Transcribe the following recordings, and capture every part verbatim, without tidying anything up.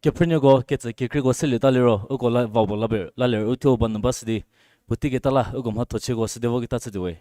Kephrünuoko ketsü kekreiko selieta liro, uko la vabo la ber, la ler uthuo ba nu ba sidi, puotei keta la uko mhatho chieko sidi voketa chütuowe.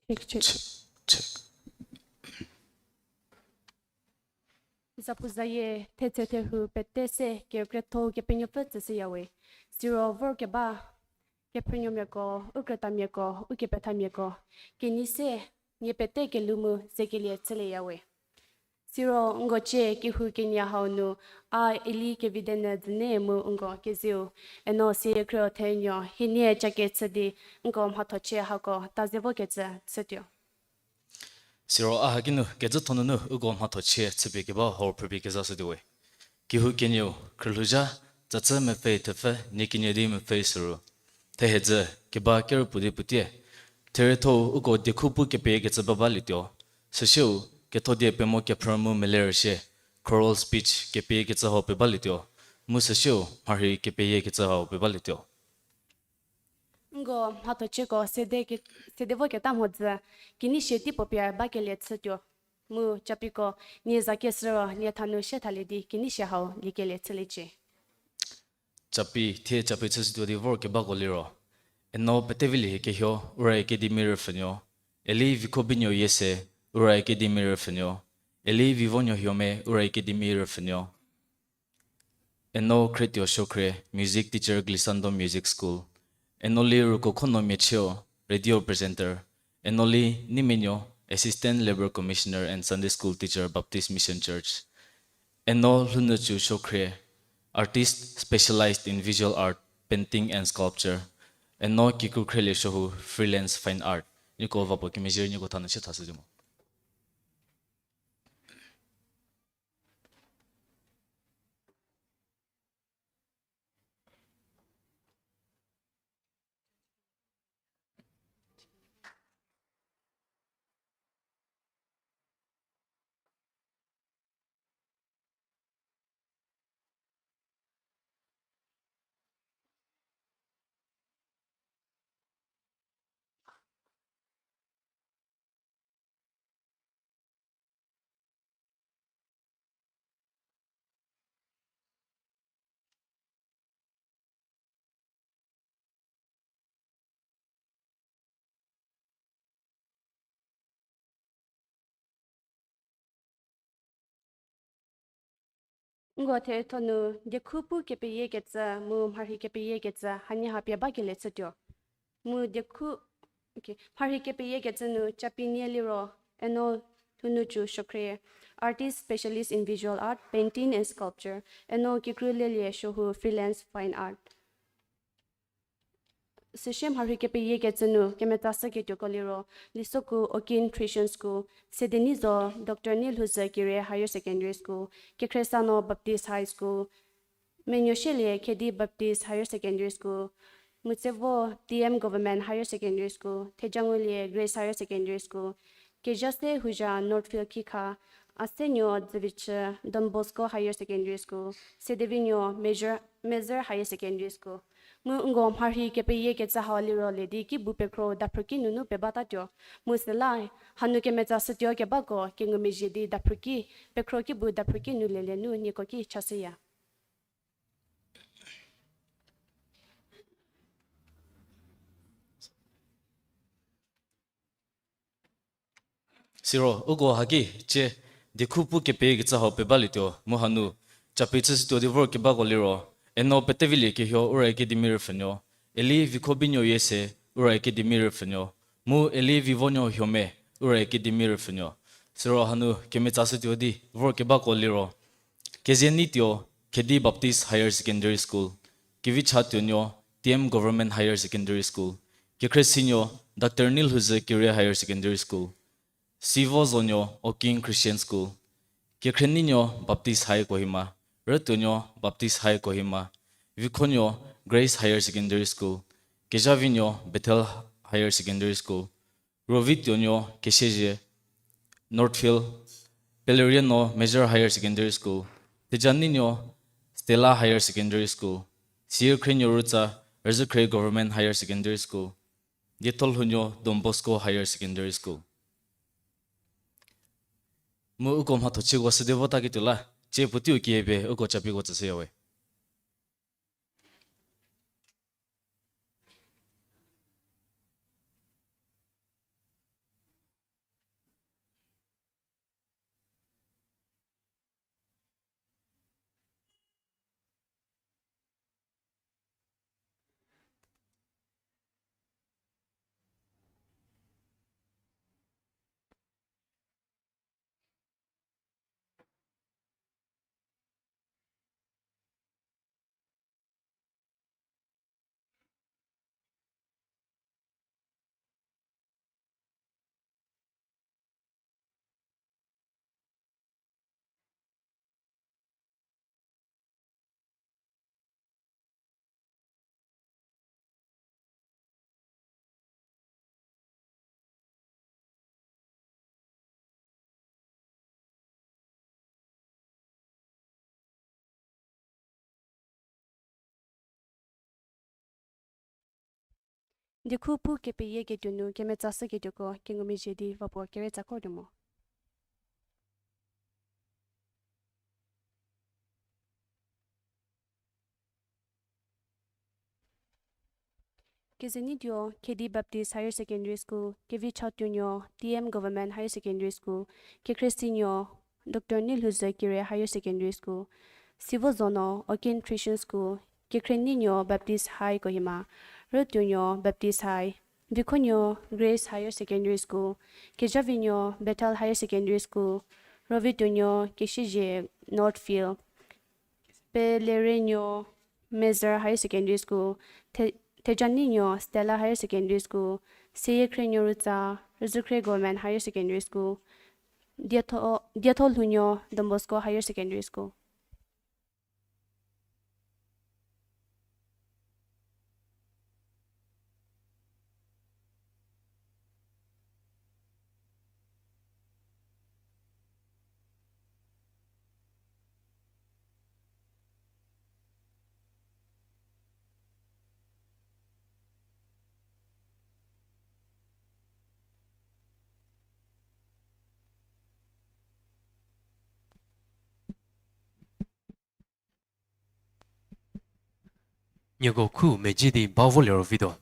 Check, check. Check, check. Zapu zayie thetse therhu pete se kerükrietho Kepenuopfü tsüshüyawe. Siro vorkeba kephrünuomiako, u krütamiako, u kepethamiako, kenei se nie pete kelhou mu zekelie chülieyawe. Siro nko cie kehou kenie hau nu, a Eli Kevidene Dzüne mu nko kezeu, eno sie khrüo thenuo, hienie cakechü di, nko mhathochie hako taze vokecü chütuo. Siro a haki nu, kecütho nunu uko mhathochie chüpie keba hau phrüpie kezashütuowe. Kehou kenieu, khrülhouzha, tsatse mepfü thepfü, nie kenie di mepfü süru. Thehedzü, keba kerüpuo di puotie. Therietho-u uko diekhu pu kepeyiekecü babalietuo. Süsieu, kethodie pemo kephrü mu melerüshie, choral speech kepeyiekecü hau pebalietuo. Mu süsieu, mharhi kepeyiekecü hau pebalietuo. Nko mhathochieko sede ke-, sede voketa mhodzü, kinishie tei puo pie bakelie chütuo. Mu capiko, nie za kesüro, nie thanu shie thalie di, kinishie hau liekelie chüliecie. Capi, thie capi chüshütuo di vor kebako liro. Eno Petevilie Kehio, Ura Academy rüpfhünuo. Eli Vikhobinuo Yiese, Ura Academy rüpfhünuo. Eli Vivonuo Hiome, Ura Academy rüpfhünuo. Eno Khretuo Shokhrie, music teacher, Glissando Music School. Eno Li Rukokhono Miachio, radio presenter. Eno Li Nimenuo, assistant labour commissioner and Sunday school teacher, Baptist Mission Church. Eno Lhounyücu Shokhrie, artist specialized in visual art, painting and sculpture. Eno Kikru Khrielie Shohu, freelance fine art. Nieko va puo kemezhie, nieko thanu shie thashütuo mo. Nko therietho nu diekhu pu kepeyiekecü mu mharhi kepeyiekecü hanie ha pie bakelie chütuo. Mu diekhu, okay, mharhi kepeyiekecü nu capi nie liro, eno Lhounyücu Shokhrie, artist specialist in visual art, painting and sculpture, eno Kikru Lielie Shohu, freelance fine art. Süsie mharhi kepeyiekecü nu kemetsashüketuoko liro, Lisoku Okin Christian School, Sedenei zo Doctor Neilhouzü Kire Higher Secondary School, Kekhriesano Baptist High School, Menuosielie Khedi Baptist Higher Secondary School, Mutsevo T M Government Higher Secondary School, Thejangulie Grace Higher Secondary School, Kezhase Houza Northfield Khikha, Asenuo Dzüvichü Don Bosco Higher Secondary School, Sedevinuo Mezhür, Mezhür Higher Secondary School. Mu nko mharhi kepeyiekecü hau liro le di kibu pekhro daphrüki nunu pebatatuo. Mu süla, hanu kemetsashütuo kebako kengumezhie di daphrüki, pekhro kibu daphrüki nu lelie nu nieko ki chashüya. Siro, uko haki, cie, diekhu pu kepeyiekecü hau pebalietuo, mu hanu, capi chüshütuo di vor kebako liro, eno Petevilie Kehio Ura Academy rüpfhünuo, Eli Vikhobinuo Yiese Ura Academy rüpfhünuo, mu Eli Vivonuo Hiome Ura Academy rüpfhünuo. Siro hanu kemetsashütuo di vor kebako liro, Kezieneituo Khedi Baptist Higher Secondary School, Kevichatuonuo T M Government Higher Secondary School, Kekhriesenuo Doctor Neilhouzü Kire Higher Secondary School, Sivozonuo Oking Christian School, Kekhrieneinuo Baptist High Kohima, Rütuonuo Baptist High Kohima, Vikhonuo Grace Higher Secondary School, Kezhavinuo Bethel Higher Secondary School, Rovituonuo Keshezie, Northfield, Pelerianuo Mezhür Higher Secondary School, Thejaneinuo Stella Higher Secondary School, Siekhrinuo Rütsa, Rüzhükhrie Government Higher Secondary School, Dietholhounuo Don Bosco Higher Secondary School. Mu uko mhathochieko sede votaketuo la, cie puoteiu kiepie uko capiko tsüshüyawe. Diekhu pu kepeyie ketuo nu kemetsashüketuoko kengumezhie di va puo kere tsakor tuo mo. Kezenituo, Khedi Baptist Higher Secondary School, Kevichatuonuo, T M Government Higher Secondary School, Kekhresinuo, Doctor Neilhouzü Kire Higher Secondary School, Sivozonuo, Okin Christian School, Kekhrenuo Baptist High Kohima, Rütuonuo Baptist High, Vikhonuo Grace Higher Secondary School, Kejavinuo Bethel Higher Secondary School, Rovituonuo Keshizhie Northfield, Pelerenuo Mezhür Higher Secondary School, The-, Thejaninuo Stella Higher Secondary School, Seyiekhrenuo Rütsa, Rüzhükhre Government Higher Secondary School, Dietho-, Dietholhounuo Don Bosco Higher Secondary School. Nieko khu medzi di ba volie ro vituo.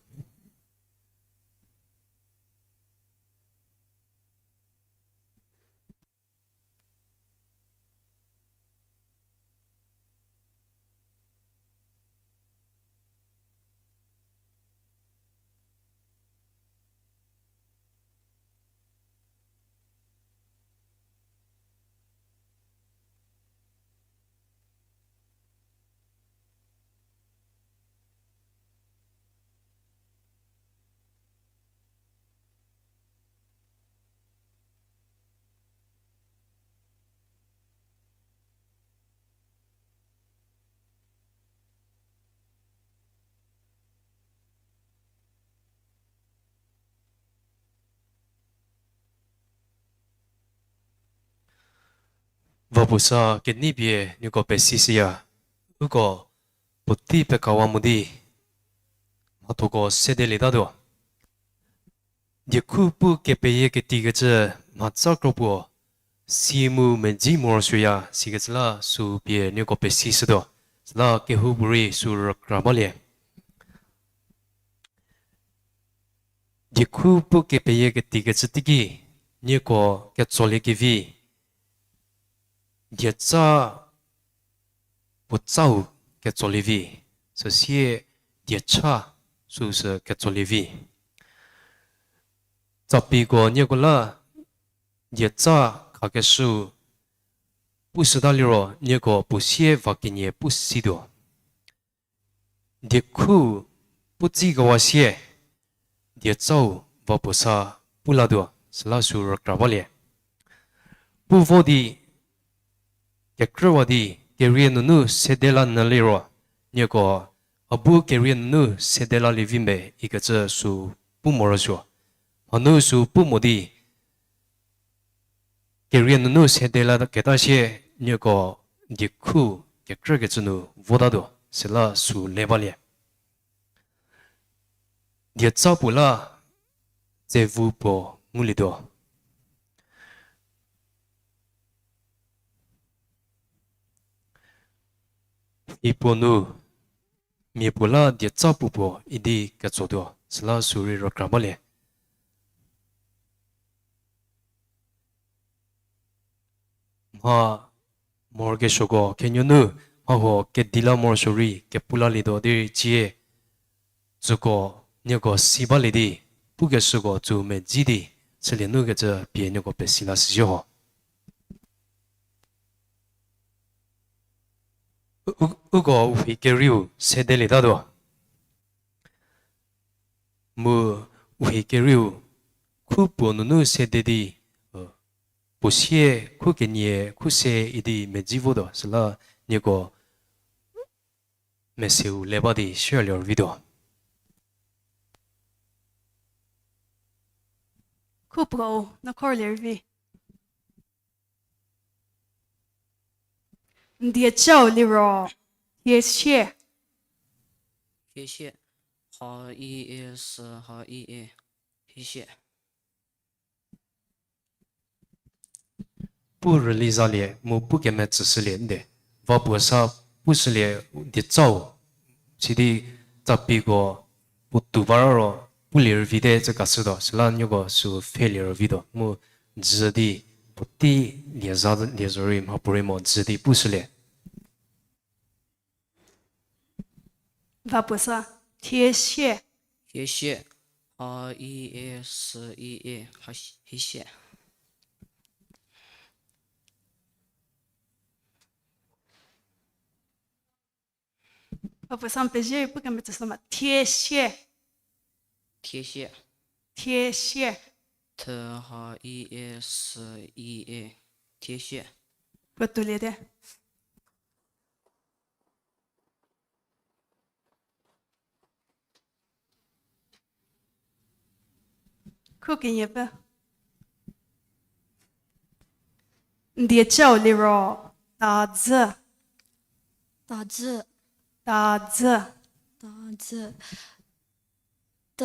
Vapuo sa kenei pie nieko pesishüya, uko puotei pekawa mo di mhathoko sedelietatuo. Diekhu pu kepeyie ketikecü mhatsa kropuo si mu medzi morosuoya sikecü la sü pie nieko pesishütuo. Süla kehoupuorei sü rükra balie. Diekhu pu kepeyie ketikecü teiki nieko ketsoliekevi, dieca puo tsau ketsolievi, süsie dieca süsü ketsolievi. Tsapiko nieko la dieca khakeshü pushüta liro nieko puo sie va kenie pu situo. Diekhu pu tsikewa sie, diecau va puo sa pu latuo, süla sü rükra balie. Pu vo di, kekrüwa di, kerie nunu sede la nyü liro, nieko a bu kerie nunu sede lalievi me ikecü sü pu morosuo. Hanu sü pu mo di, kerie nunu sede laketa sie nieko diekhu kekrükecü nu votatuo, süla sü le balie. Dieca puo la tsevu puo ngulietuo. Ipuo nu, mia puo la dieca puo puo idi ketsotuo, süla sü rei rükra balie. Mha morokesuoko khenuonu, mhahuo kedi la morosuo rei kepu lalietuo derei cie, tsüko nieko si balie di, pukeshüko tsü medzi di, chülie nukecü pie nieko pesi la shüzhie ho. U-, uko u rhei kerieu sedelietatuo. Mu u rhei kerieu khu puo nunu sede di, puo sie khu kenie khu se idi medzi votuo, süla nieko meseu le ba di share lie vituo. Khu puo, no khor lie vi. N diecau liro, thie sie. Thie sie. A, i, e, s, ha, i, e. Hishie. Pu rüli zalie mu pu kemetsüshülie nde. Va puo sa pushülie diecau. Sidi tsapiko puo tou ba ro pulie rüvite tsü kashütuo, süla nieko sü pfhelie rüvituo. Mu dzü di puotei lie za lie zorei mhapuorei mo dzü di pushülie. Va puo sa, thie sie. Thie sie. A, i, e, s, i, e, ha, hishie. Va puo sa n pezie pu kemetsüshü ma, thie sie. Thie sie. Thie sie. Th, ha, i, e, s, i, e. Thie sie. Puo touliete. Khu keniepfü. N diecau liro, tadzü. Tadzü. Tadzü. Tadzü. T,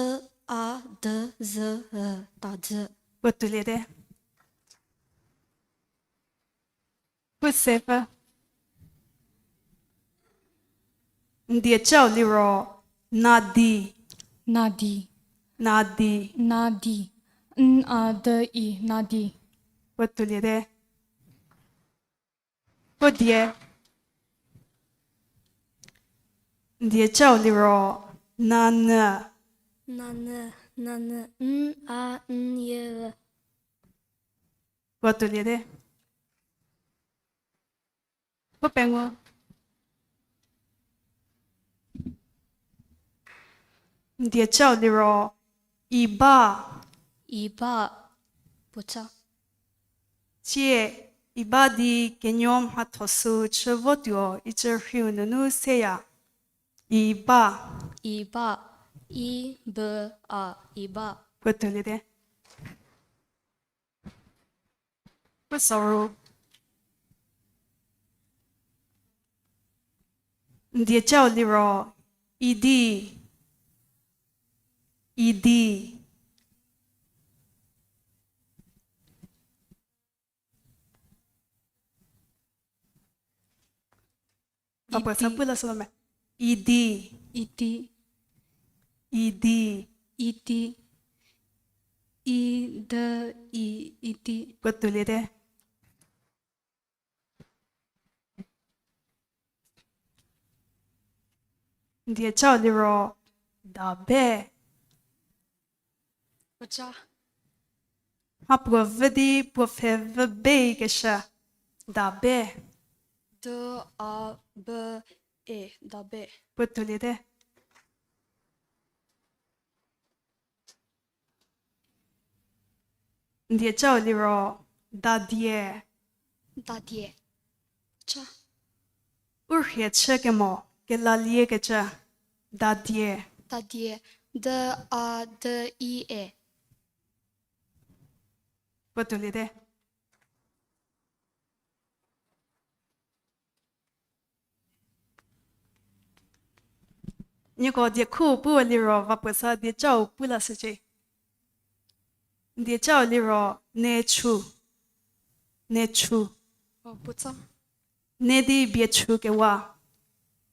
a, d, z, e, tadzü. Puo touliete. Pu sepfü. N diecau liro, nadi. Nadi. Nadi. Nadi. N, a, d, i, nadi. Puo touliete. Puo die. N diecau liro, nanyü. Nanyü, nanyü, n, a, n, y, e. Puo touliete. Puo pengou. N diecau liro, iba. Iba. Puoca. Tsie, iba di kenuo mhatho sü chü votuo icü rhiu nunu seya. Iba. Iba. I, b, a, iba. Puo touliete. Puo soru. N diecau liro, idi. Idi. Apo sa pu la solo me. Idi. Idi. Idi. Idi. I, d, i, idi. Puo touliete. N diecau liro, dabe. Puoca. Mha puo vü di puo pfhe vü bekeshü, dabe. D, a, b, e, dabe. Puo touliete. N diecau liro, dadie. Dadie. Ca. U rhie chü kemo, kelaliekecü, dadie. Dadie. D, a, d, i, e. Puo touliete. Nieko diekhu pu liro va puo sa diecau pu lashücie. N diecau liro, nechu. Nechu. Puoca. Ne di biechu kewa.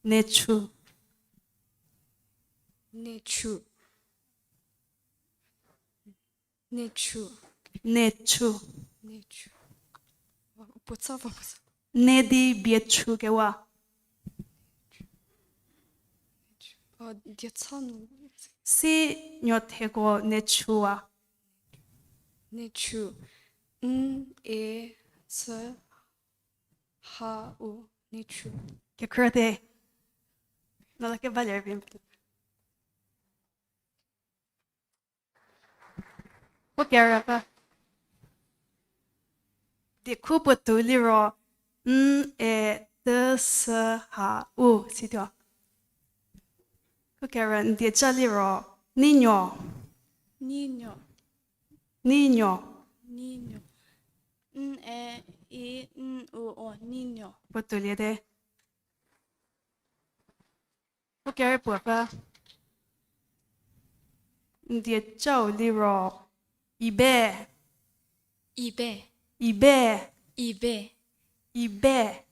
Nechu. Nechu. Nechu. Nechu. Nechu. Puoca, puoca. Ne di biechu kewa. Dieca nu. Si nuotheko nechuwa. Nechu. N, e, ch, h, u, nechu. Kekhrüte. Nala keba ler bin. Puo kerüka. Diekhu puo tou liro, n, e, t, s, h, u, situo. Puo kerü n dieca liro, ninuo. Ninuo. Ninuo. Ninuo. N, e, i, n, u, o, ninuo. Puo touliete. Puo kerü puo pfü. N die cau liro, ibe. Ibe. Ibe. Ibe. Ibe.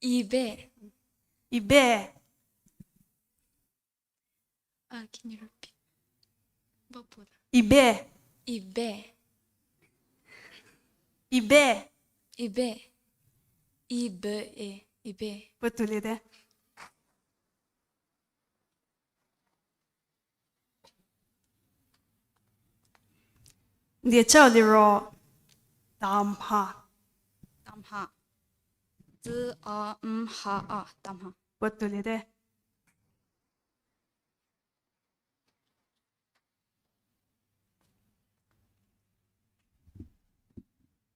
Ibe. Ibe. Ah, can you repeat? Ibe. Ibe. Ibe. Ibe. Ibe, e, ibe. Puo tuolie te. N die cau liro, tamha. Tamha. T A M H A, tamha. Puo tuolie te.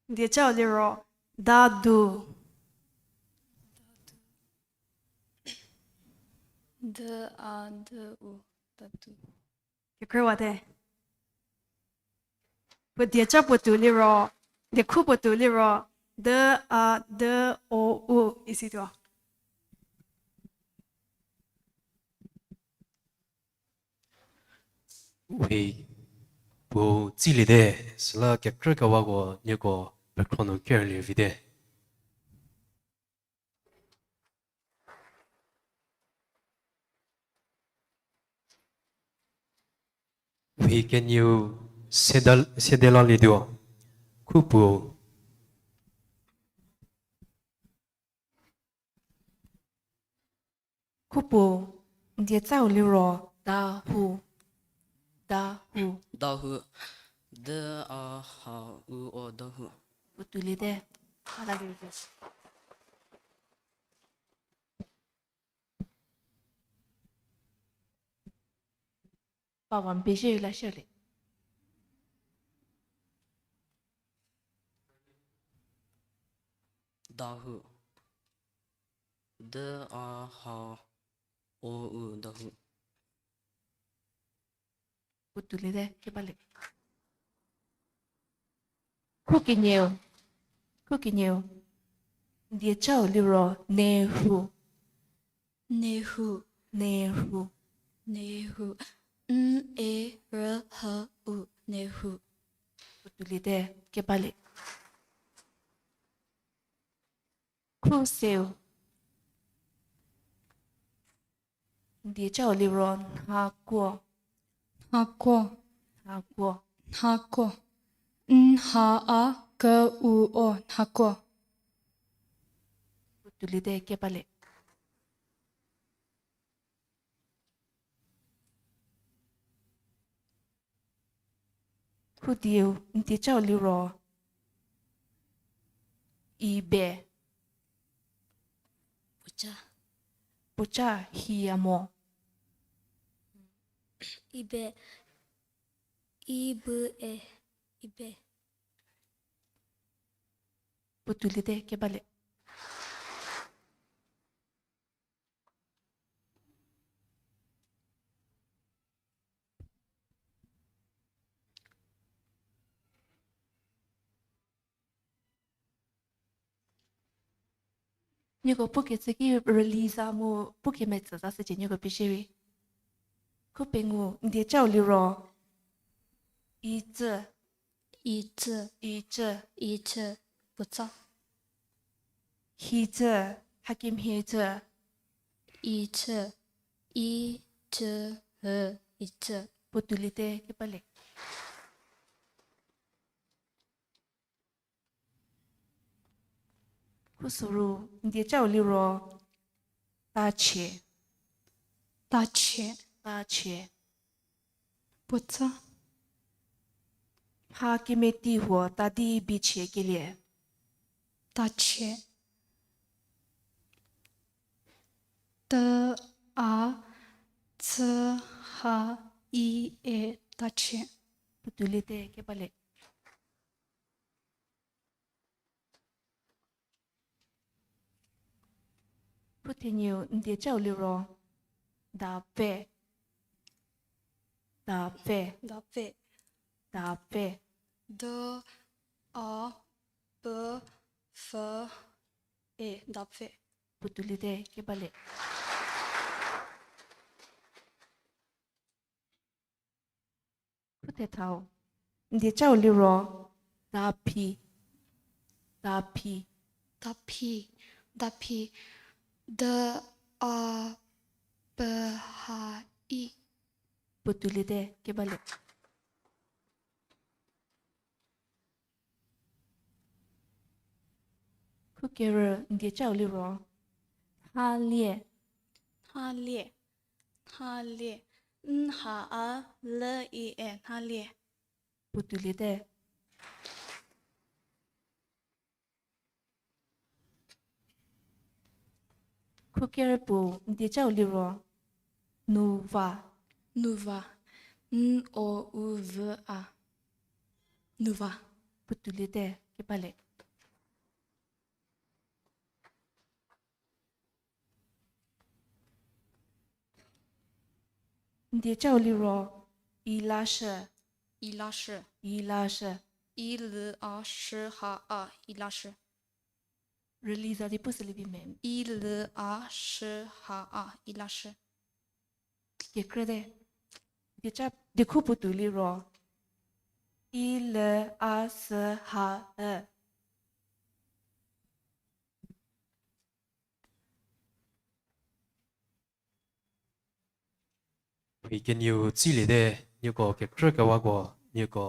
N die cau liro, dadu. D A D U, dadu. Kekreiwate. Puo die cau puo tuo liro, diekhu puo tuo liro, D A D O U, isi tuo. Wi, puo tsiliete, süla kekrükewako nieko pekhro nu kerlie vite. Wi kenieu sedela, sedela lietuo. Khupuo. Khupuo, n die cau liro, dahu. Dahu. Dahu. D A H U O, dahu. Puo tuoliete. Dahu. D A H O U, dahu. Puo tuoliete, kebalie. Khukenieu. Khukenieu. N die cau liro, nehu. Nehu. Nehu. Nehu. N E R H U, nehu. Puo tuoliete, kebalie. Khuseu. N die cau liro, nhakuo. Nhakuo. Nhakuo. Nhakuo. N H A K U O, nhakuo. Puo tuoliete, kebalie. Khudieu, n die cau liro, ibe. Puoca. Puoca, hiya mo. Ibe. I B E, ibe. Puo tuoliete, kebalie. Nieko pukecü ki release a mu pukemetsü za shücie nieko pie shierei. Khupengou, n die cau liro, icü. Icü. Icü. Icü. Puoca. Hicü. Hakemhie cü. Icü. I, cü, hü, icü. Puo tuoliete, kebalie. Khusuru, n die cau liro, tachie. Tachie. Tachie. Puoca. Mha kemeti huo tadi bichie kelie. Tachie. T A C H I E, tachie. Puo tuoliete, kebalie. Khuthenyieu, n die cau liro, dapfe. Dapfe. Dapfe. Dapfe. D A P F E, dapfe. Puo tuoliete, kebalie. Phu thethau. N die cau liro. Daphi. Daphi. Daphi. Daphi. D A P H I. Puotou liete, keba le. Khukerü, n die cau liro. Nhalie. Nhalie. Nhalie. N H A L I E, nhalie. Puotou liete. Khukerü puo, n die cau liro. Nuva. Nuva. N O U V A. Nuva. Puotou liete, keba le. N die cau liro, ilashü. Ilashü. Ilashü. I L A shü H A, ilashü. Rüli za di pu sü lievi me. I L A shü H A, ilashü. Kekrüte. Dieca, diekhu puotou liro. I L A shü H E. Phi kenieu tsiliete, nieko kekrü kewako, nieko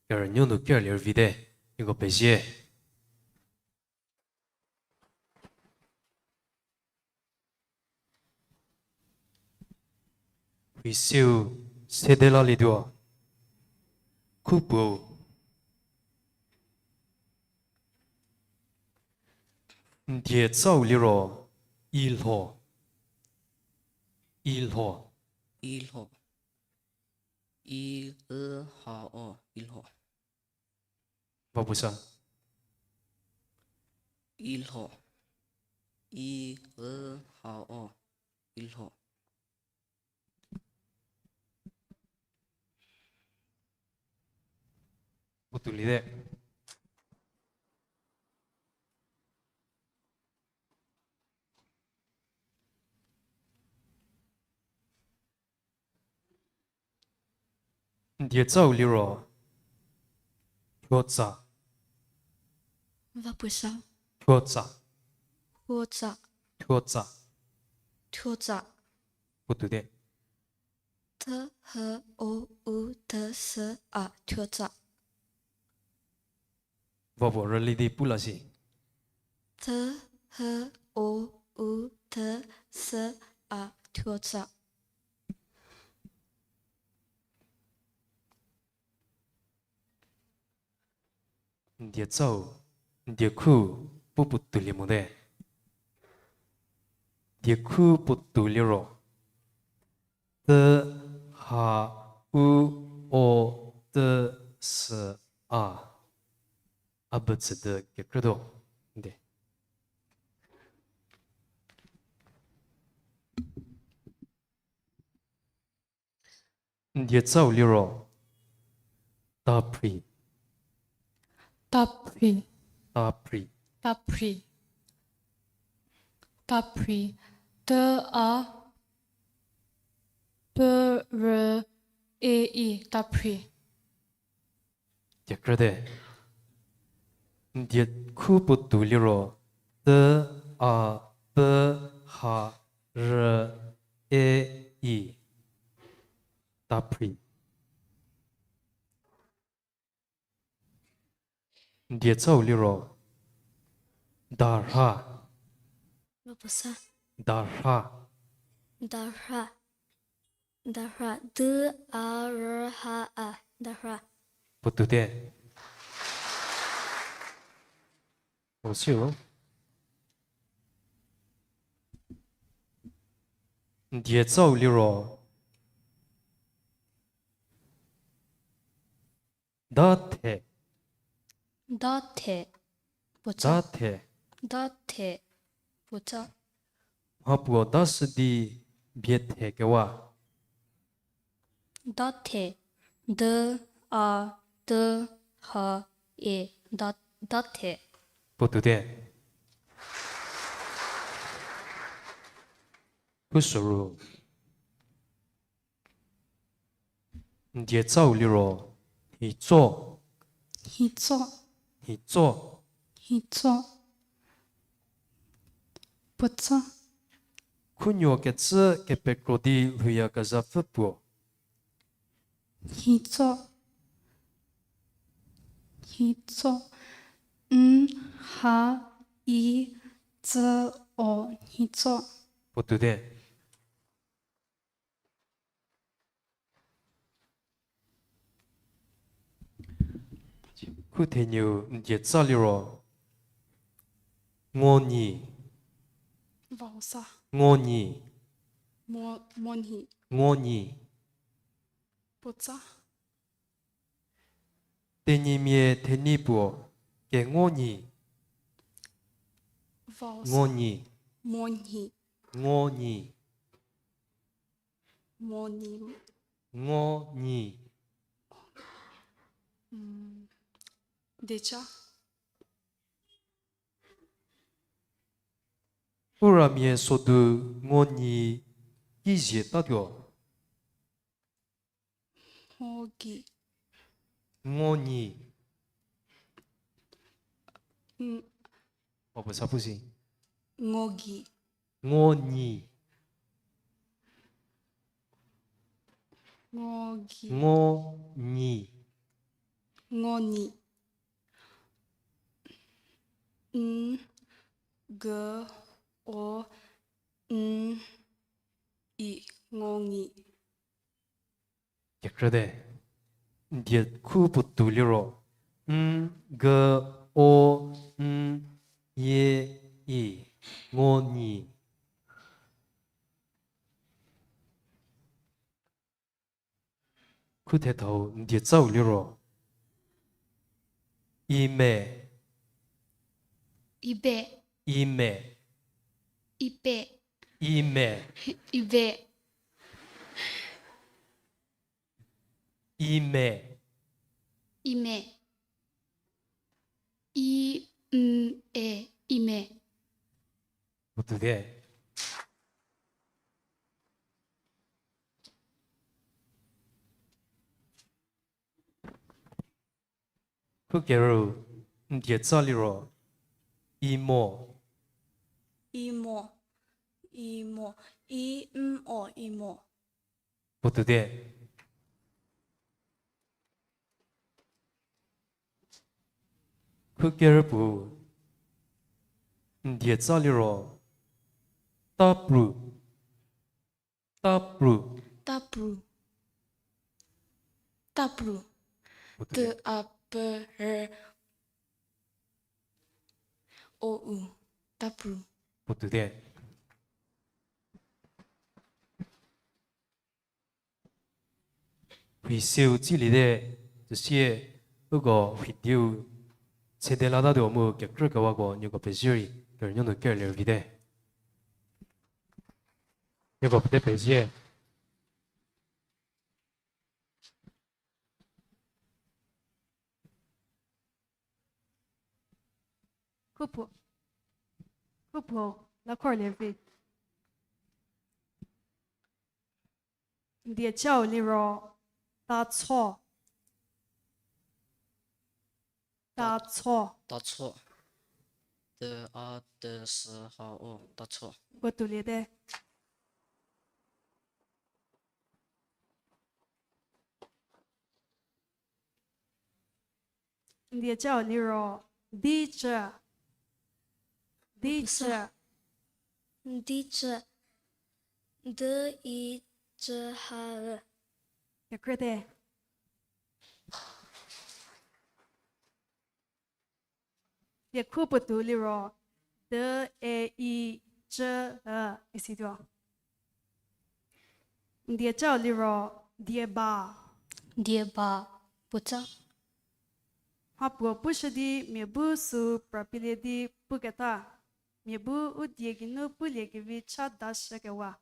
kerünuo nu kerlie rüvite, nieko pezie. Phi seu sede lalietuo. Khupuo. N die cau liro, ilho. Ilho. Ilho. I L H O, ilho. Va puo sa. Ilho. I L H O, ilho. Puotou liete. N die cau liro. Thuotsa. Va puo sa. Thuotsa. Thuotsa. Thuotsa. Thuotsa. Puotou te. T H O U T S A, thuotsa. Va puo rüli di pu la si. T H O U T S A, thuotsa. N die cau, n diekhu pu puotoulie mote. Diekhu puotoulie ro. T H U O T S A. A bü tsü di kekrütuo. N die. N die cau liro. Taphri. Taphri. Taphri. Taphri. Taphri. T A P R E I. Taphri. Kekrüte. N diekhu puotou liro. T A P H R E I. Taphri. N die cau liro. Darha. Lo puo sa. Darha. Darha. Darha. D A R H A. Darha. Puotou te. Puo siu. N die cau liro. Dathe. Dathe. Puotsa. Dathe. Dathe. Puotsa. Mhapuo dashü di bie the kewa. Dathe. D A T H E. Da, dathe. Puotou te. Pushuru. N dietsau liro, hitso. Hitso. Hitso. Hitso. Puotsa. Khunuo kecü kepekro di lhouyakezhapfü puo. Hitso. Hitso. N, H, I, T, S, O, hitso. Puotou te. Khu thenieu n dietsa liro. Ngonyi. Vowel sa. Ngonyi. Mo-, monyi. Ngonyi. Puotsa. Tenyimia thenyi puo kengonyi. Vowel sa. Ngonyi. Monyi. Ngonyi. Monyi. Ngonyi. Mm. Dieca. Uramia sodu ngonyi ki zietatuo. Ngogi. Ngonyi. N- Wa puo sa pu si. Ngogi. Ngonyi. Ngogi. Ngonyi. Ngonyi. N, G, O, N, I, ngonyi. Kekrüte. N diekhu puotou liro. N, G, O, N, Y, I. Ngonyi. Khu thethau n dietsau liro. Ime. Ibe. Ime. Ipe. Ime. Ibe. Ime. Ime. I, m, e, ime. Puotou te. Khu kerü n dietsa liro. Imo. Imo. Imo. I, m, o, imo. Puotou te. Khu kerü puo n dietsa liro. Tapru. Tapru. Tapru. Tapru. Puotou te. T, a, p, r, o, u. Tapru. Puotou te. Huiseu tsiliete, tsüsie, uko huidiu, sede latatuo mu kekrükewako nieko pezie rei, kerünuo nu kerlie vite. Nieko pete pezie. Khupuo, khupuo, la khorlie vi. N diecau liro, tatsho. Tatsho. Tatsho. T, a, t, s, h, o, tatsho. Puotou liete. N diecau liro, dicü. Dicü. Dicü. D, i, c, h, ü. Kekrüte. Diekhu puotou liro, d, e, i, c, ü, isituo. N diecau liro, dieba. Dieba, puotsa. Mhapuo pushü di mia bu süu prapilie di puketa, mia bu u die geinu pulie kevi cha dashükewa.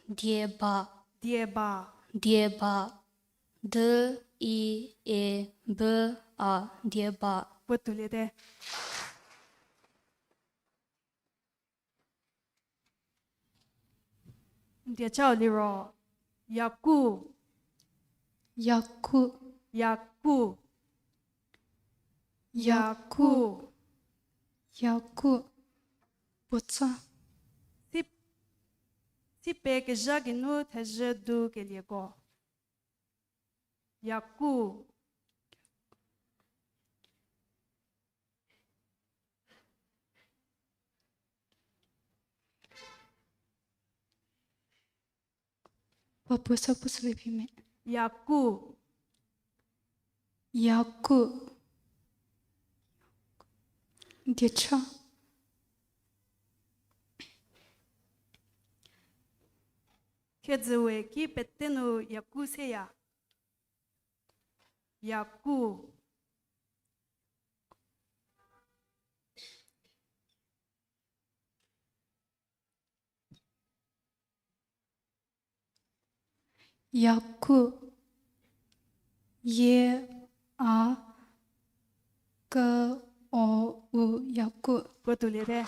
Dieba. Dieba. Dieba. D, i, e, b, a, dieba. Puotou liete. N diecau liro, yaku. Yaku. Yaku. Yaku. Yaku. Yaku. Puotsa. Si, si pekezha geinu thezhü du kelieko. Yaku. Papuo sa puo sülievi me. Yaku. Yaku. Diecha. Thiedzü we ki pete nu yaku seya. Yaku. Yaku. Ye, a, k, o, u, yaku. Puo tuoliete.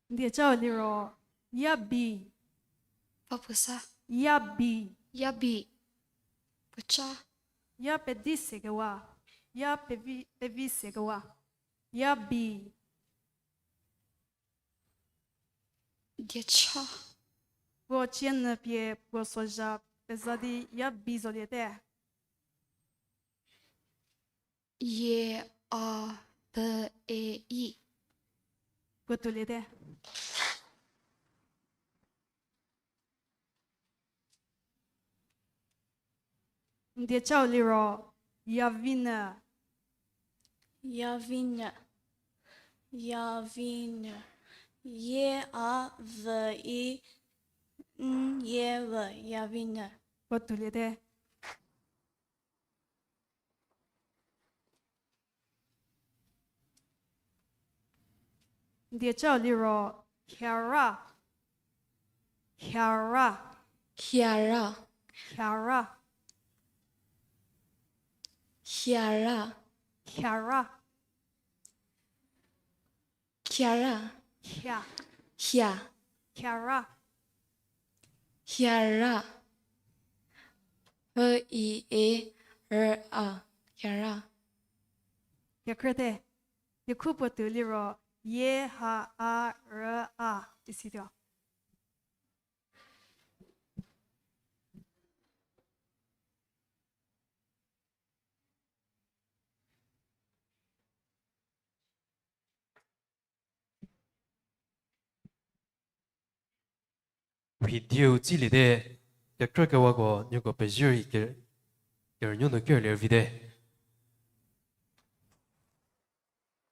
N dieca-u liro, yabi. Papuo sa. Yabi. Yabi. Puoca. Ya pedi sekewa. Ya pevi, pevi sekewa. Yabi. Dieca. Puo cie nyü pie puo sozha peza di yabi zoliete. Ye, a, b, e, i. Puo tuoliete. N dieca-u liro, yavinyü. Yavinyü. Yavinyü. Ye, a, v, i, n, ye, v, yavinyü. Puo tuoliete. N dieca-u liro, hiara. Hiara. Hiara. Hiara. Hiara. Hiara. Hiara. Hia. Hia. Hiara. Hiara. H, i, e, r, a. Hiara. Yakrete. Yakhu puo tuo liro, ye, ha, a, r, a. Isituo. Video tsiliete, kekrükewako nieko pezie rei ke-, kerünuo nu kerlie vite.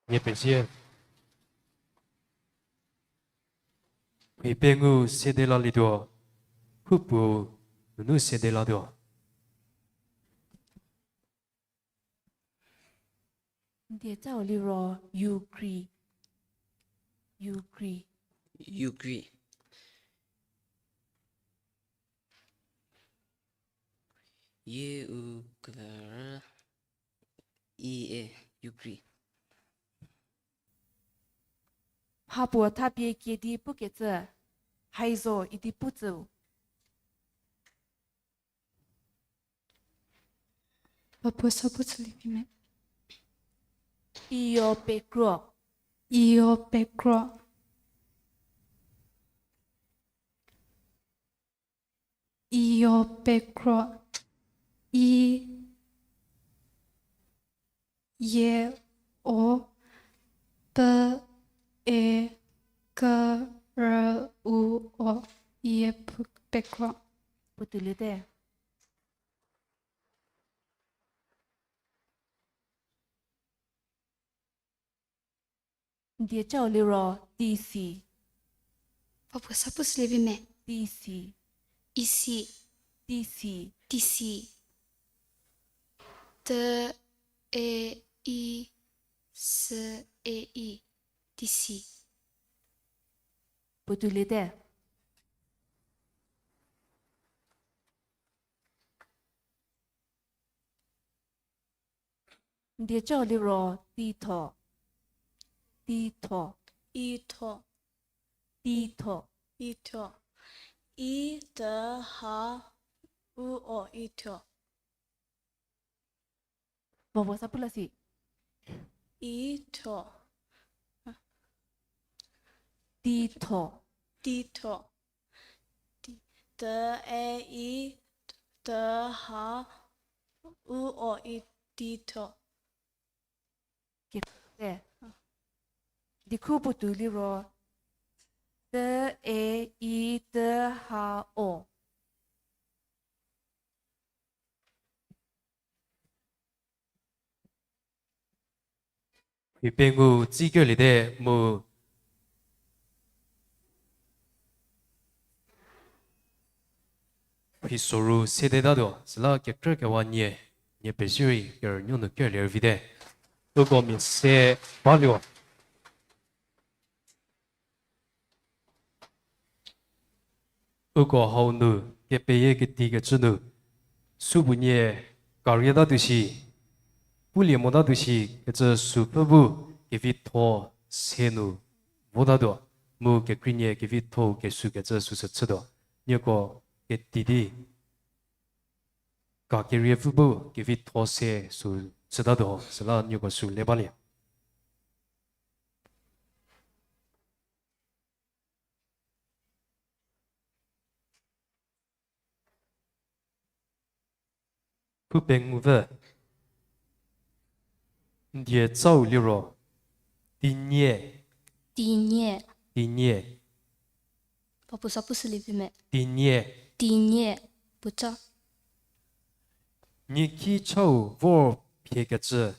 Nie pezie. Mhi pengou sede lalietuo, hupuo nunu sede latuo. N dieca-u liro, yukri. Yukri. Yukri. Ye, u, k, r, i, e, yukri. Mhapuo thapie kie di pukecü, haizo idi putsüu. Papuo sa puo chülie vi me. Iyo pekro. Iyo pekro. Iyo pekro. I, ye, o, p, e, k, r, u, o. Iyo pekro. Putuoliete. N dieca-u liro, tisi. Papuo sa puo chülie vi me. Tisi. Isi. Tisi. Tisi. T, e, i, s, e, i. Tisi. Putuoliete. N dieca-u liro, titho. Titho. Itho. Itho. Itho. I, t, h, u, o, itho. Bobo sa pula si. Itho. Titho. Titho. Ti-, t, e, i, t, h, u, o, i, titho. Ke-, te. Dikhu puotou liro. T, e, i, t, h, o. Phi pengou tsikelie te mu. Phi soru se te tatuo, süla kekrü kewa nie, nie pezirei kerünuo nu kelie rüvite. Uko mia se baluo. Uko hau nu, kepeyie keti kecü nu, supuonie karietatuo shi, pulie motatuo shi kecü sü pfü bu kevitho se nu votatuo, mu kekreinie kevitho kesu kecü süsü chütuo, nieko keti di, ka keriepfü bu kevitho se sü chütatuo, süla nieko sü le balie. Khu pengou pfü. N die tsau liro. Tinie. Tinie. Tinie. Papu sa pu sülievi me. Tinie. Tinie. Puotsa. Nieki chau vor phiekecü.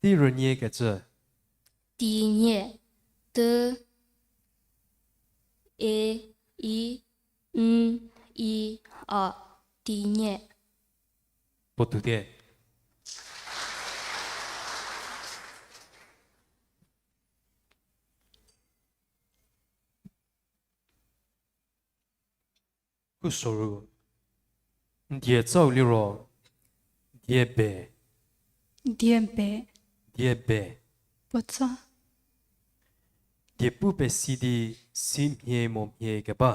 Tei rüniekecü. Tinie. T, e, i, n, i, a. Tinie. Puotou te. Khu soru. N die tsau liro. Diebe. Diebe. Diebe. Puotsa. Diepu pesi di si mhie mo mhie keba.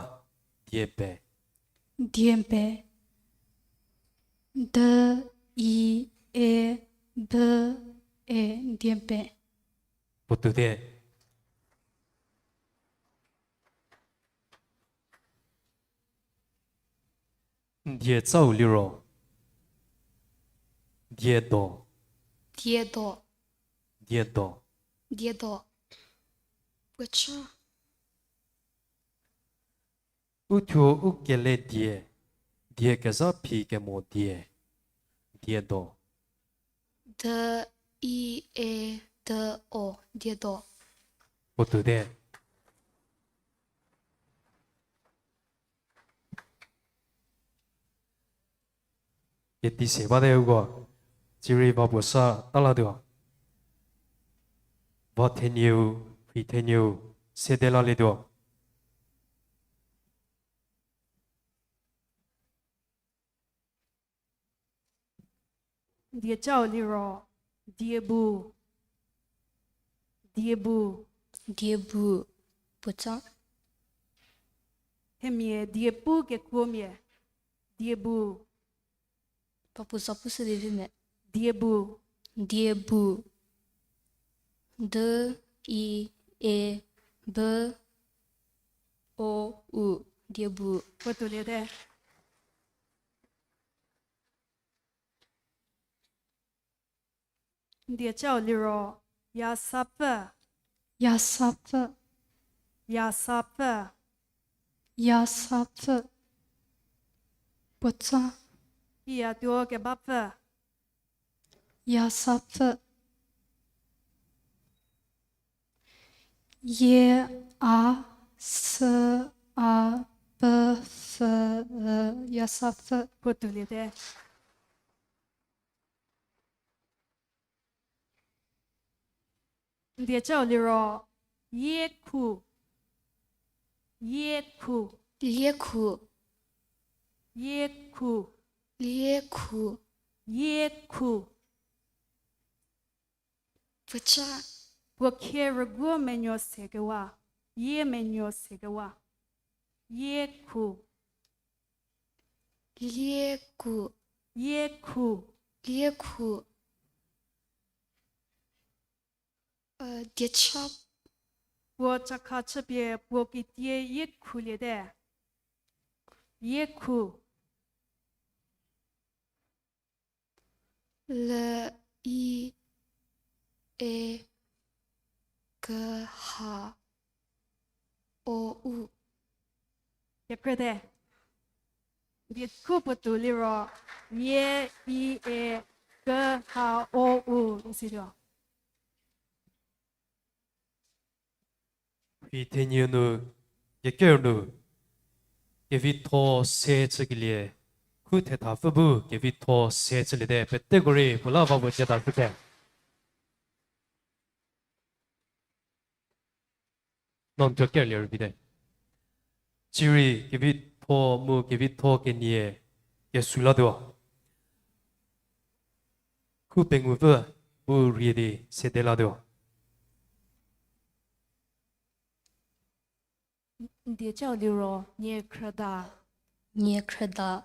Diebe. Diebe. D, i, e, b, e, diebe. Puotou te. N die tsau liro. Diedo. Diedo. Diedo. Diedo. Puotsa. Uthuo u kele die, die kezha phi kemo die, diedo. D, i, e, d, o, diedo. Puotou te. Keti se bate uko, tsirei va puo sa talatuo. Va thenieu, phi thenieu, sede lalietuo. N die tsau liro, diebu. Diebu. Diebu. Puotsa. Themia diepu kekuomia. Diebu. Papu sa pu sülievi me. Diebu. Diebu. D, i, e, b, o, u. Diebu. Puotou liete. N die tsau liro, yasapfü. Yasapfü. Yasapfü. Yasapfü. Puotsa. Iyatuo kebapfü. Yasapfü. Y, a, s, a, p, f, y, yasapfü. Puotou liete. N die tsau liro, yiekhu. Yiekhu. Liekhu. Yiekhu. Liekhu. Yiekhu. Puotsa. Puo khie rüguo menuo sekewa. Yie menuo sekewa. Yie khu. Yie khu. Yie khu. Yie khu. Diechap. Puo chakha chüpie puo ketie yie khuliete. Yie khu. L, I, E, K, H, O, U. Kekhrüte. Diekhu puotou liro, yie, I, E, K, H, O, U, isituo. Rhi thenie nu, keker nu, kevitho se chükelie, khu thethapfü bu kevitho se chüliete, peteko rei puo la va puo ceta shüte. No n thuo kerlie rübite. Cierei kevitho mu kevitho kenie kesu latuo. Khu pengupfü bu rie di sede latuo. N die cau liro, niekhrüda. Niekhrüda,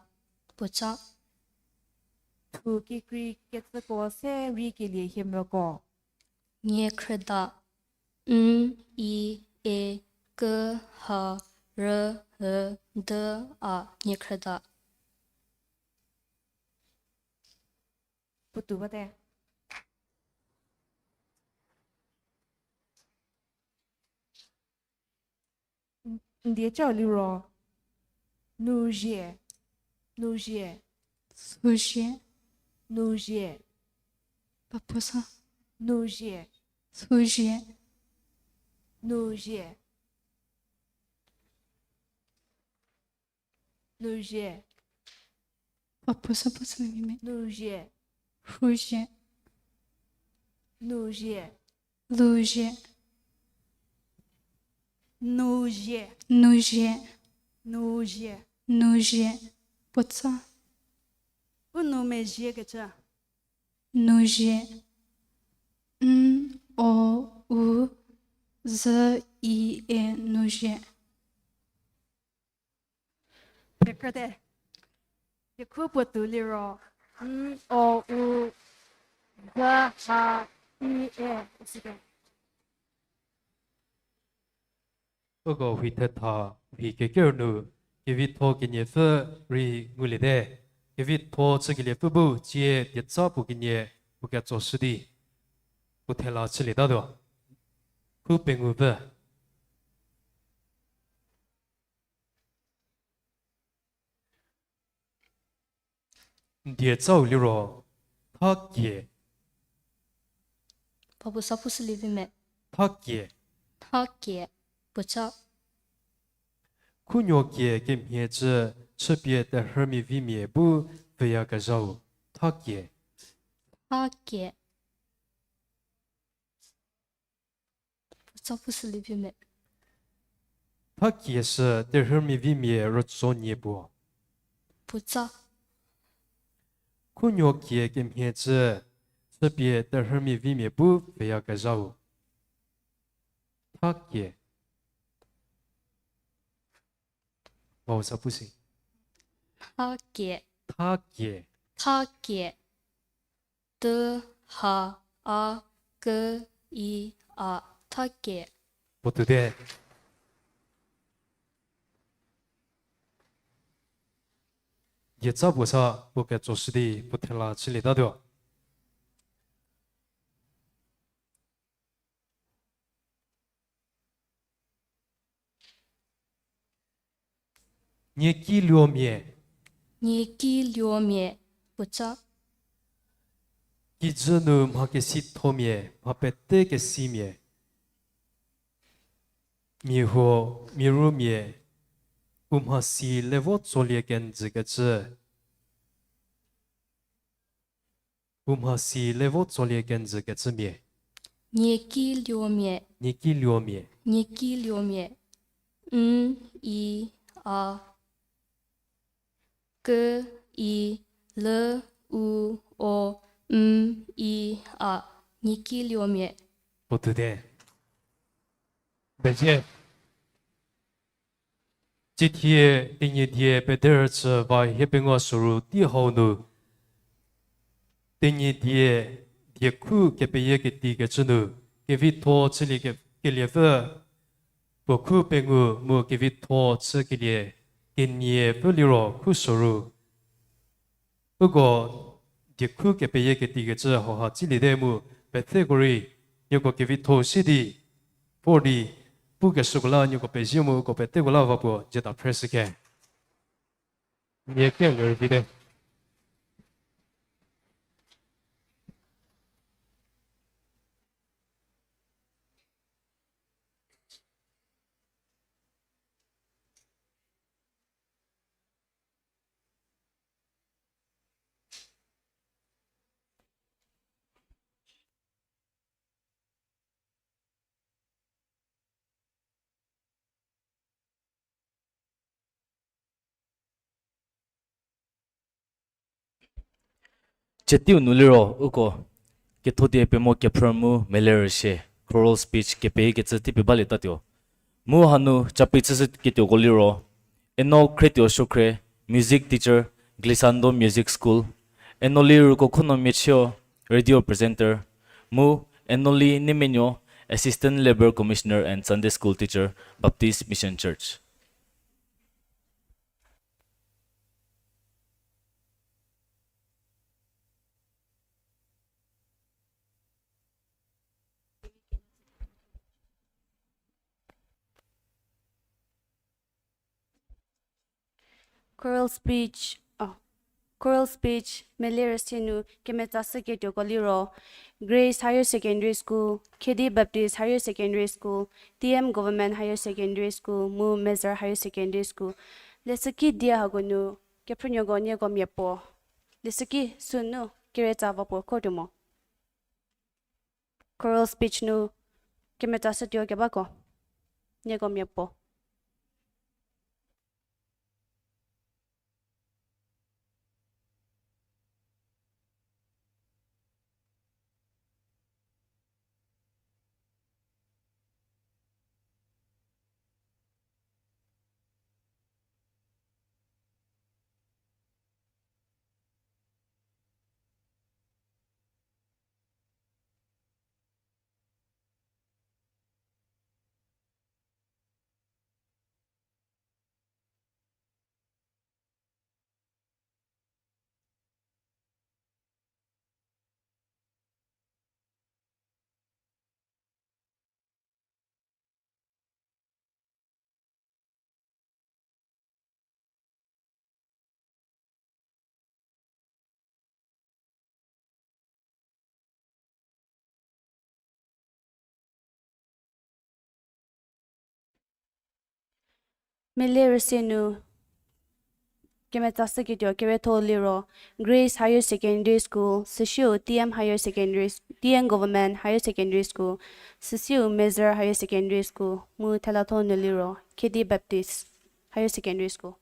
puoca. Thu kikrei kecüko se rei kelie hiemvüko. Niekhrüda. N, I, E, K, H, R, D, A, niekhrüda. Puotou bate. N die cau liro. Nuzie. Nuzie. Suzie. Nuzie. Papuosa. Nuzie. Suzie. Nuzie. Nuzie. Papuosa puosa meme. Nuzie. Rhuzie. Nuzie. Luzie. Nuzie. Nuzie. Nuzie. Nuzie. Puoca. U nu mezie kecü. Nuzie. N, O, U, Z, I, E, nuzie. Kekhrüte. Diekhu puotou liro. N, O, U, Z, H, I, E, isite. Uko rhi thetha, rhi keker nu, kevitho keniepfü rei nguliete, kevitho chükeliepfü bu cie dieca puo kenie puo ketsoshü di, puo thela chülietatuo. Khu pengupfü. N diecau liro, thakie. Papuosa pushülie vi me. Thakie. Thakie, puoca. Khunuokie kemhie cü chüpie terhümia vimia bu pfhüyakezhau, thakie. Thakie. Puoca pushülie vi me. Thakie sü terhümia vimia rütso nie puo. Puoca. Khunuokie kemhie cü chüpie terhümia vimia bu pfhüyakezhau, thakie. Vau sa pusi. Thakie. Thakie. Thakie. T, H, A, K, I, A, thakie. Puotou te. Dieca puo sa puo ketsoshü di puo thela chülietatuo. Nieki luomia. Nieki luomia, puoca. Kijü nu mha kesithomia, mha pete kesimia. Mia huo, mia rumia, u mhasi le vo tsolie kenjükecü. U mhasi le vo tsolie kenjükecümia. Nieki luomia. Nieki luomia. Nieki luomia. N, I, A, K, I, L, U, O, M, I, A. Nieki luomia. Puo thute. Bezie. Cithie Tenyidie pederüchü va hiepengou soru tei hau nu, Tenyidie diekhu kepeyie ketikecü nu, kevitho chülie ke-, keliepfü puo khu pengou mu kevitho chükelie keniepfü liro khu soru. Uko diekhu kepeyie ketikecü hauha tsüliete mu petheko rei nieko kevitho si di, vor di, pukeshüko la nieko pezie mu uko peteko la va puo jeta phreshüke. Nie ke ler vite. Cietiu nu liro uko kethodie pemo kephrü mu melerüshie, choral speech kepeyie kecü tei pie balietatuo. Mu hanu capi chüshüketuoko liro, Eno Khrietuo Suokhrie, music teacher, Glissando Music School, Enoli Rukokhono Miachio, radio presenter, mu Enoli Nemenuo, Assistant Labour Commissioner and Sunday School Teacher, Baptist Mission Church. Choral speech, oh, choral speech melerüshie nu kemetsashüketuoko liro, Grace Higher Secondary School, Khedi Baptist Higher Secondary School, T M Government Higher Secondary School, mu Mezhür Higher Secondary School. Lesüki die hako nu, kephrünuoko nieko mia puo. Lesüki sünu keretsa va puo khotuo mo. Choral speech nu kemetsashütuo kebako. Nieko mia puo. Melerüshie nu kemetsashüketuo keretho liro, Grace Higher Secondary School, süsiu T M Higher Secondary, T M Government Higher Secondary School, süsiu Mezhür Higher Secondary School, mu thelatho nu liro, Khedi Baptist Higher Secondary School.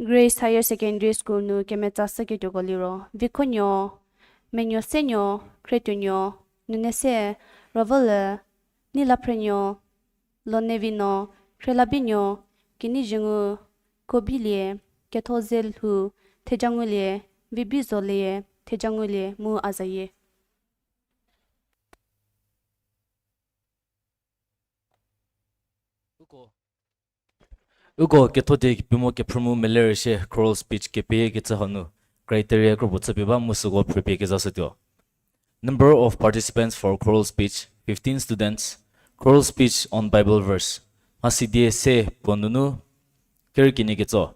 Grace Higher Secondary School nu kemetsashüketuoko liro, Vikhonuo, Menuosenuo, Khrietuonuo, Nunese, Rovüle, Nilaphrenuo, Lonevino, Khrelabinuo, Kinizhüngu, Kobilie, Kethozelhou, Thejangulie, Vibizolie, Thejangulie, mu a zayie. Uko, uko kethodie pemo kephrü mu melerüshie choral speech kepeyie kecü hanu criteria kropuo chüpie ba mu süko phrüpie kezashütuo. Number of participants for choral speech, fifteen students. Choral speech on Bible verse. Mhasidie se puo nunu kerükenie ketso.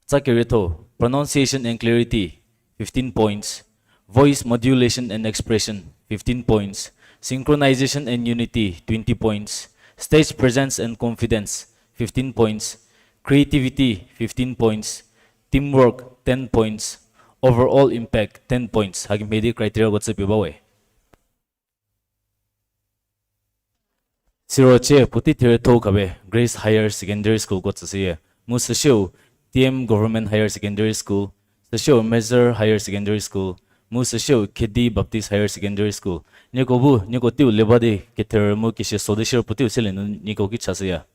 Tsa kerietho, pronunciation and clarity, fifteen points. Voice modulation and expression, fifteen points. Synchronization and unity, twenty points. Stage presence and confidence, fifteen points. Creativity, fifteen points. Teamwork, ten points. Overall impact, ten points. Hakemhie di criteriako tsü pie bawe. Siro cie puotei theretho khabe Grace Higher Secondary Schoolko tsüshüya. Mu süsieu T M Government Higher Secondary School, süsieu Mezhür Higher Secondary School, mu süsieu Khedi Baptist Higher Secondary School. Nieko bu, nieko teiu le ba di ketherü mu kesie so di shierei puoteiu selie nu nieko ki chashüya.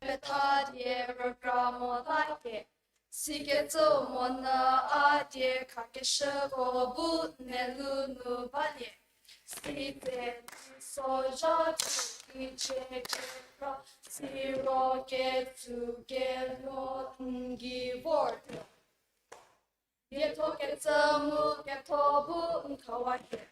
Petha die rükra mota hie, sikecü monyü a die khakeshüko bu n melou nu balie. Sitse n sozha tuo kicie kekra, siro ketsu kelho n gei vortuo. Dietho kecü mu ketho bu n khawa hie.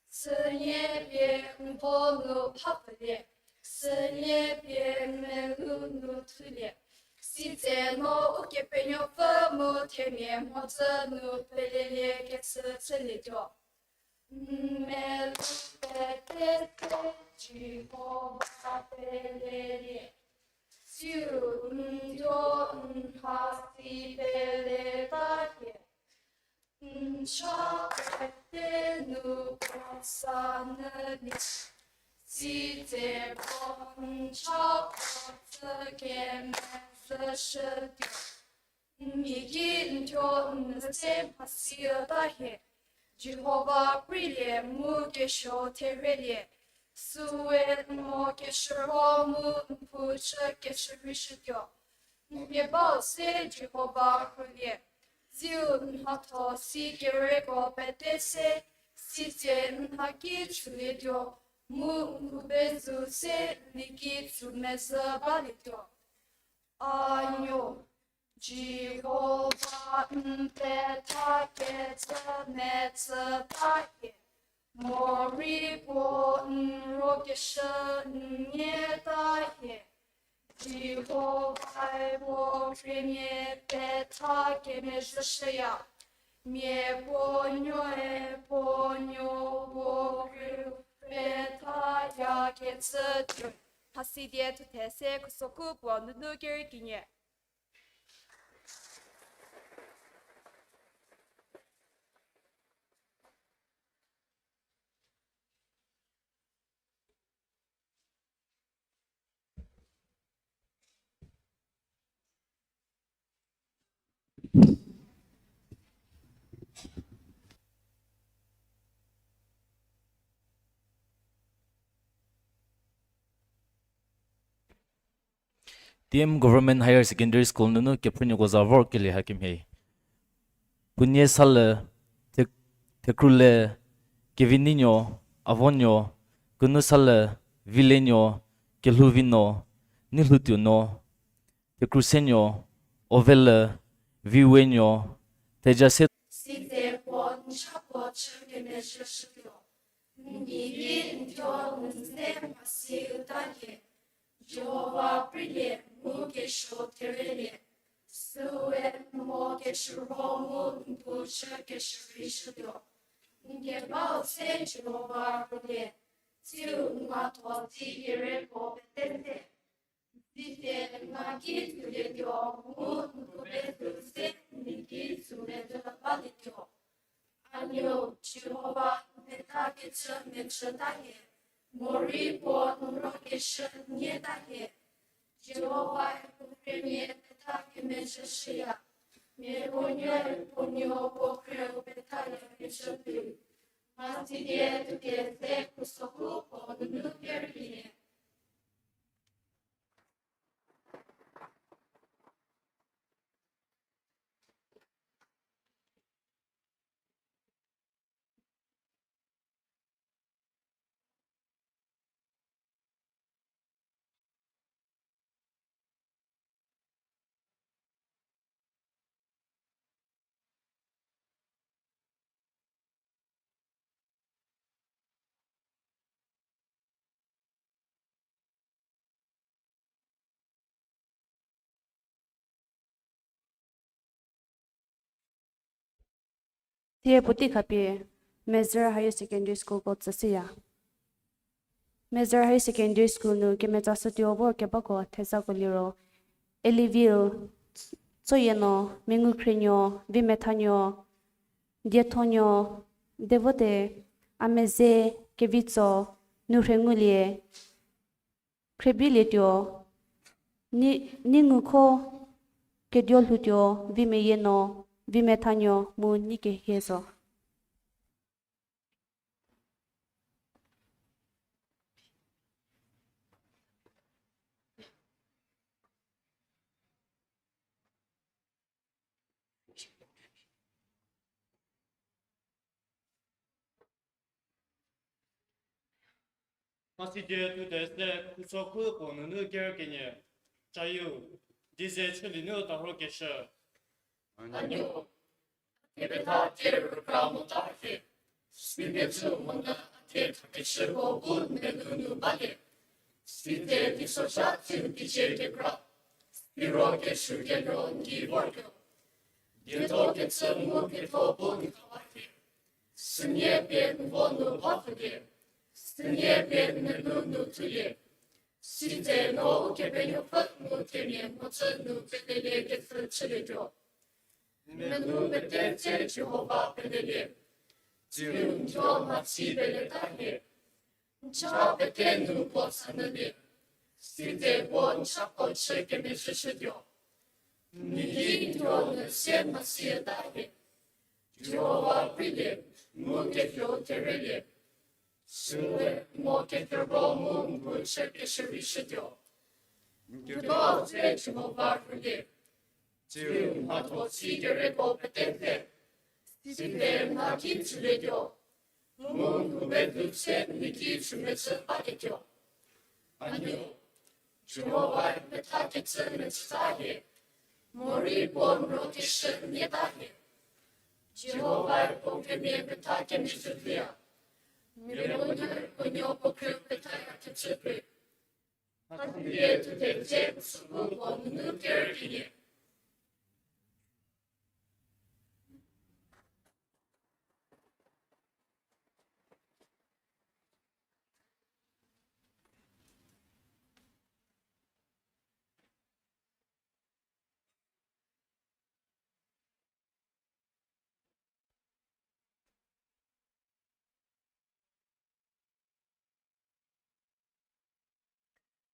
Sünie pie n vo nu phapfülie, sünie pie n melou nu thulie. Sitse no Ukepenuopfü mu themia mhodzü nu pelelie kecü chülietuo. N melou pete se Jihova pelelie. Tsiu n thuo n mhasi peleta hie. N cha pete nu puo sa nyülie. Sitse puo n cha puo tsü kemezhüshütuo. N gei ki n thuo n se mhasi üta hie. Jihova preilie mu kesuo therhelie. Süu n mho keshürho mu n phou chü keshürheishütuo. N kebau se Jihova rhulie. Tsiu n mhatho si kereko pete se, sitse n mhaki chülietuo, mu n khubezü se n liki tsü mezhü balietuo. A nuo, Jihova n petha kecü metsüta hie, morei puo n rokeshü n nieta hie. Jihovae puo khriemia petha kemezhüshüya, mia puo nuoe puo nuo puo khrieu pethaya kecü tuo. Mhasidie thuthe se khusoku puo nunu kerei kenie. T M Government Higher Secondary School nunu kephrünuoko za vor kelie hakemhie. Puonie Salü, The-, Thekrule, Kevinuo, Avonuo, Kunusalü, Vilenuo, Kelhouvino, Nilhoutuonuo, Thekrusenuo, Ovelü, Viwenuo, Thejase. Sitse puo n cha puo chü kemezhüshütuo. N gei ki n thuo n se mhasi üta hie. Jihova preilie mu kesuo therhelie. Süu n mho keshürho mu n phou chü keshürheishütuo. N kebau se Jihova rhulie. Tsiu n mhatho si kereko pete se, sitse n mhaki chülietuo mu n khubezü se n liki tsü mezhü balietuo. A nuo, Jihova n petha petha kecü mechüta hie, morei puo n rokeshü nyeta hie. Jihovae puo khriemia petha kemezhüshüya, mia puo nuoe puo nuo puo khrieu pethaya kecü pie. Mhasidie thuthe se khusoku puo nunu kerülie. Thie puotei khapie Mezhür Higher Secondary School ko tsüshüya. Mezhür Higher Secondary School nu kemetsashütuo vor kebako thezako liro, Eliviu Tsoyeno, Mengukhrinuo, Vimethanuo, Diethonuo, Devote, Ameze, Kevitso, Nurhengulie, Khriebilietuo, Ni-, Ningukho, Keduolhoutuo, Vimeyieno, Vimethanuo mu Nikehie zo. Mhasidie thuthe se khusoku puo nunu kerü kenie. Cayiu, dieze chülie nu tarhokeshü. Anuo, kepetha tie rükra mota hie, sikecü monyü a thie thakeshüko bu n melou nu balie. Sitse teisozha tsiu teicie kekra, siro kesuo kelho n gei vortuo. Dietho kecü mu ketho bu n khawa hie. Sünie pie n vo nu bapfülie, sünie pie n melou nu thulie. Sitse no Ukepenuopfü mu themia mhodzü nu pelelie kepfhü chülietuo. N melou pete tse Jihova pelelie. Tsiu n thuo mhatsi peleta hie. N cha pete nu puo tsanyülie. Sitse puo n chako chü kemezhüshütuo. N ki n thuo nu se mhasieta hie. Jihova preilie, mu ketuo kerülie. Süu mo kekero mu n bu chü keshürishütuo. N keko dze Jihova rhulie. Tsiu mhatho si kereko pete te. Sitse n mhaki tsülietuo. Mu n bu pedu se n ki chümecü balietuo. Anuo, Jihovae petha kecü mechüta hie, morei puo n rokeshü nyeta hie. Jihovae puo khriemia petha kemezhüya, mia puo nuoe puo nuo puo khrieu pethaya kecü pie. Mhasidie thuthe se khusoku puo nunu kerü kenie.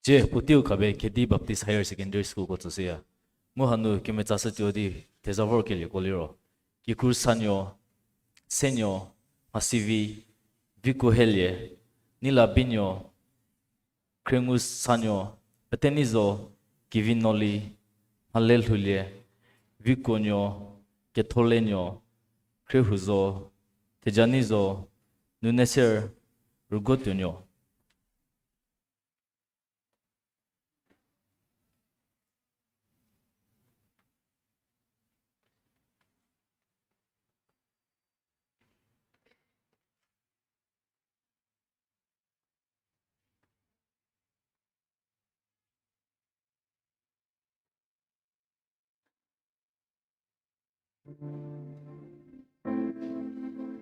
Tsie puoteiu khabe Khedi Baptist Higher Secondary School ko tsüshüya. Mu hanu kemetsashütuo di theza vorkelieko liro, Kikru Sanuo, Senuo, Mhasivi, Vikuohelie, Nila Binuo, Khriengu Sanuo, Petenizo, Kivinoli, Mhalelhoulie, Vikuonuo, Ketholenuo, Khriehuzo, Thejanizo, Nuneser, Rügotuonuo.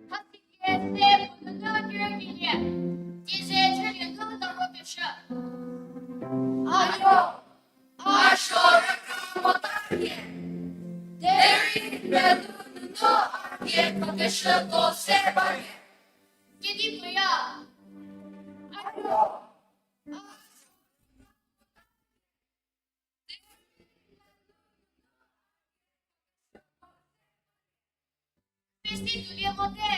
Mhasidie se puo nunu kerü kenie, dieze chülie nu tarhokeshü. Anuo, a suo rükra mota hie, derei n melou nunu a thie khakeshüko se balie. Kedipuoya. Pesi tulie mote.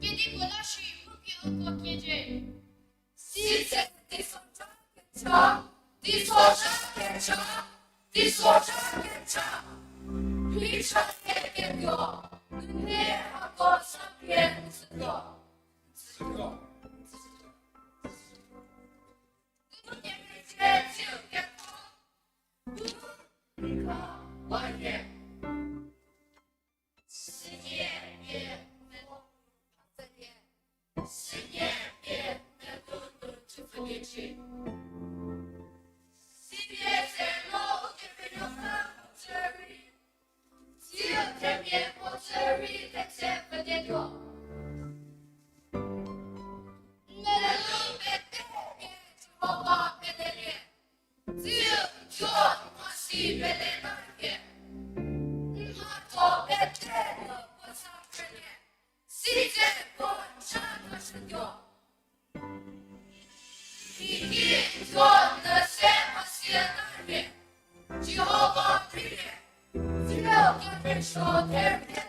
Kedipuo la shi pu pie uko kieje. Sitse teisozha kecha, teisozha kecha, teisozha kecha. Hicha keketuo, nune hako sa pie ntsütuo. Ntsütuo. Nune mecie tsiu keko, bu nka waye. Sünie pie melu phatsülie. Sünie pie melu nu chüpfüliecie. Sünie se no u kepenuopfü puo tsü rei, tsiu themia puo tsü rei thetse pfüdietuo. Melu pete pie Jihova pelelie. Tsiu thuo mhasi pele ta pie, mhatho pete nu puo sa pfülie. Sitse puo cha keshütuo. Kiki thuo nu se mhasi ta pie, Jihova pfülie. Tsiu kepesuo therhelie.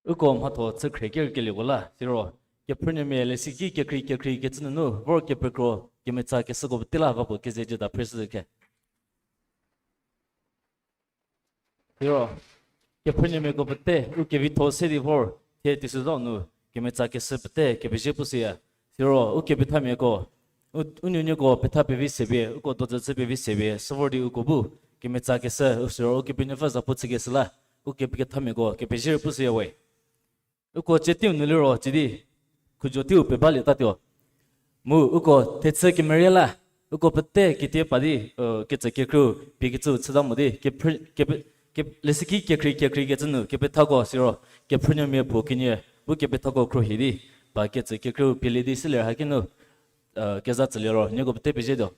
Uko mhatho chü khrie kerkelieko la, siro, kephrünuomia leshüki kekhrie kekhrie kecü nunu vor kepekro kemetsa keshüko pete la va puo keze jüta phreshü khe. Siro, kephrünuomiako pete u kevitho se di vor, thie teisozha nu kemetsa keshü pete kepezie pushüya. Siro, u kepethamiako, u, u nuonuoko petha pevi sepie, uko dozü chü pevi sepie, sü vor di uko bu kemetsa keshü, u siro Ukepenuopfü zapu chükeshü la, u kepethamiako kepezie pushüya we. Uko tsie teiu nu liro tsidi, khujo teiu pebalietatuo. Mu uko thechü kemerie la, uko pete ketie pa di, ketsü kekru, pie kecü chüta mo di, leshüki kekhrie kekhrie kecü nu kepethako siro, kephrünuomia puo kenie, bu kepethako khruohi di, pa ketsü kekru pielie di silie hakinu, keza tsülie ro, nieko pete pezietuo.